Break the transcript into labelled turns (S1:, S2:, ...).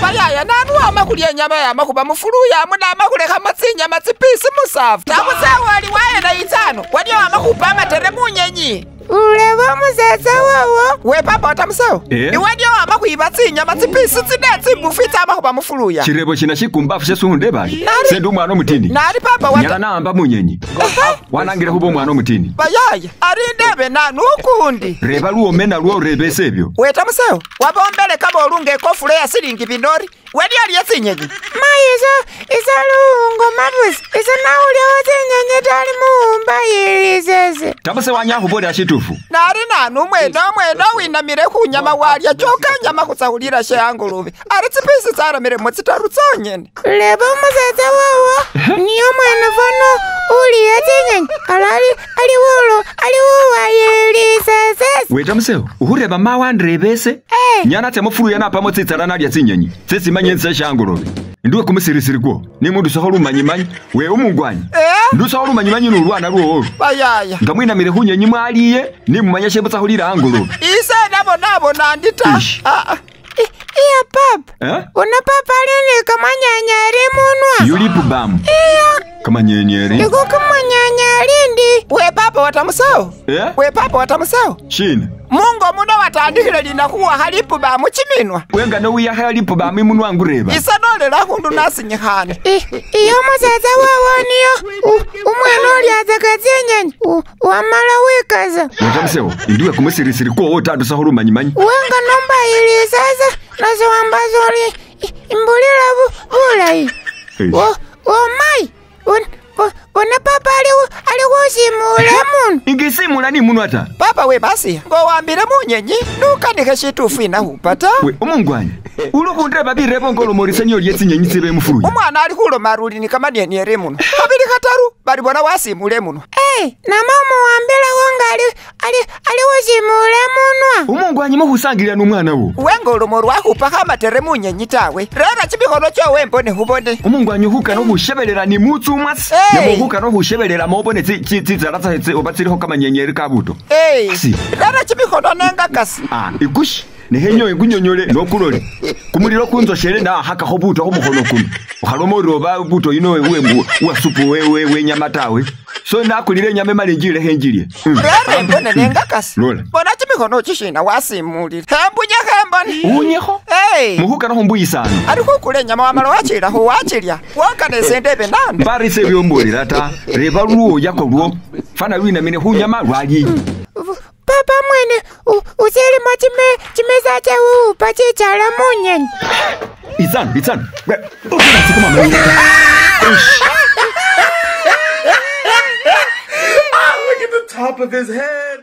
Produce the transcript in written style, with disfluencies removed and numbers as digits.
S1: Bayaya nanu wama khulya inyama yama khuba mufuluya amu nama khulekhamo tsinyama tsipisi 7. Tamusewo ali wayena itsano waliyo wama khupa amatere munyenyi.
S2: Ureba omusetsa wowo.
S1: We papa watamusewo. Iwaliyo wama khwiba tsinyama tsipisi 4 tsimbufu itsama khuba mufuluya.
S3: Chirebo china shikumbafu shesundebali. Sendi umwana omutini.
S1: Nali papa wata.
S3: Nyala naamba munyenyi. Wanangira khuba omwana omutini.
S1: Bayaya ari ndebe nanu ukundi.
S3: Reba luomena lwo rebese ebyo.
S1: Wetamusewo wabombele kabolunga ekofula ya silingi binori. Wali aliye tsinyenyi.
S2: Mayiso isa luwungo mabusi. Isa nawuliawo tsinyenyi tali muwumba yilisese.
S3: Tabuse wanyakhubolera shitufu.
S1: Nari nanu mwene winamire khunyama walya choka nyama khutsahulira shehangolobe. Ari tsipisi tsaramiremo tsitaru tsonyene.
S2: Leba omusetsa wowo niyo mwene fano uliye tsinyenyi. Alali aliwo aliwuwayilisese.
S3: Wetamusewo ukhureba mawandirebese. Nyana tsemufuluya napamo tsitsala nalya tsinyenyi. Tsesimanye nse shangolobe. Ndiwe kumusirisiri kwo. Ni mundu sokho lumanyimanyi. We umungwanyi. Ndu sokho lumanyimanyi nulwana lwowo.
S1: Bayaya.
S3: Nga mwinamire khunyenyi mwaliye ni mumanya shebutsa khulira angolobe.
S1: Ise nabo nandita.
S2: Iya papa. Una papa alini kamanyanyari munwa.
S3: Yulipu bamu.
S2: Iya.
S3: Kamanyenyeri.
S2: Iko kamanyanyari ndi.
S1: We papa watamusawo. We papa watamusawo.
S3: Shina.
S1: Mungo muno watandikile lina kuwa halipu bamu chiminwa.
S3: Wenga no wiya halipu bamu imunwa ngureba.
S1: Isanolela khundu nasinyikhane.
S2: Iyo musetsa wowo niyo umwana olyatsaka tsinyenyi wamala wikaza.
S3: Wetamusewo indiwe kumusirisiri kwowo tandusakho lumanyimanyi.
S2: Wenga nombayilisasa nasiwambaza oli imbulila bulayi. Omayi bona papa ali khusimula muno.
S3: Ingisimula ni munwa ta.
S1: Papa we basi ngowambile munyenyi nukanikhe shitufu inakhupa ta.
S3: We umungwanyi ulukhundeba birebo ngolomorisa niyo lye tsinyenyi tsibe mufuluya.
S1: Umwana ali khuloma aruli ni kamanyeniere muno. Khabili khataru bali bona wasimule muno.
S2: Nama umuwambilakho nga ali khusimula munwa.
S3: Umungwanyi mukhusangilila numwana wo.
S1: Wengolomo lwakhupakho amatere munyenyi tawe. Rera chimikhono chowe mbone khubone.
S3: Umungwanyi khukana khushebelela ni mutsu mwasi. Nemo khukana khushebelela mobone tsitsala tsahetse oba tsilikho kamanyenyeri kabuto.
S1: Rera chimikhono nenga kasi.
S3: Ikushi. Nehenyo ikunyonyole nokulole. Kumuliro kunzoshele na hakakho buto khumukhono kuno. Ukhaloma uri oba buto ino we wa supu we nyama tawe. So nakulile nyama emalenjile henjilye.
S1: Rere mbone nenga kasi.
S3: Lola.
S1: Bona chimikhono chishina wasimulile. Hembunya hembone.
S3: Unyekho. Mukhukana khumbuyisano.
S1: Ari khukula enyama wamala wachila khuwachilya. Wokana esendebe nani.
S3: Mbarise byombolera ta. Reba luwo yako lwo. Fana lwinamine khunyama lwali.
S2: Papa mwene usilimo chimeza chewupa chichala munyenyi.
S3: Itsano.
S4: Look at the top of his head.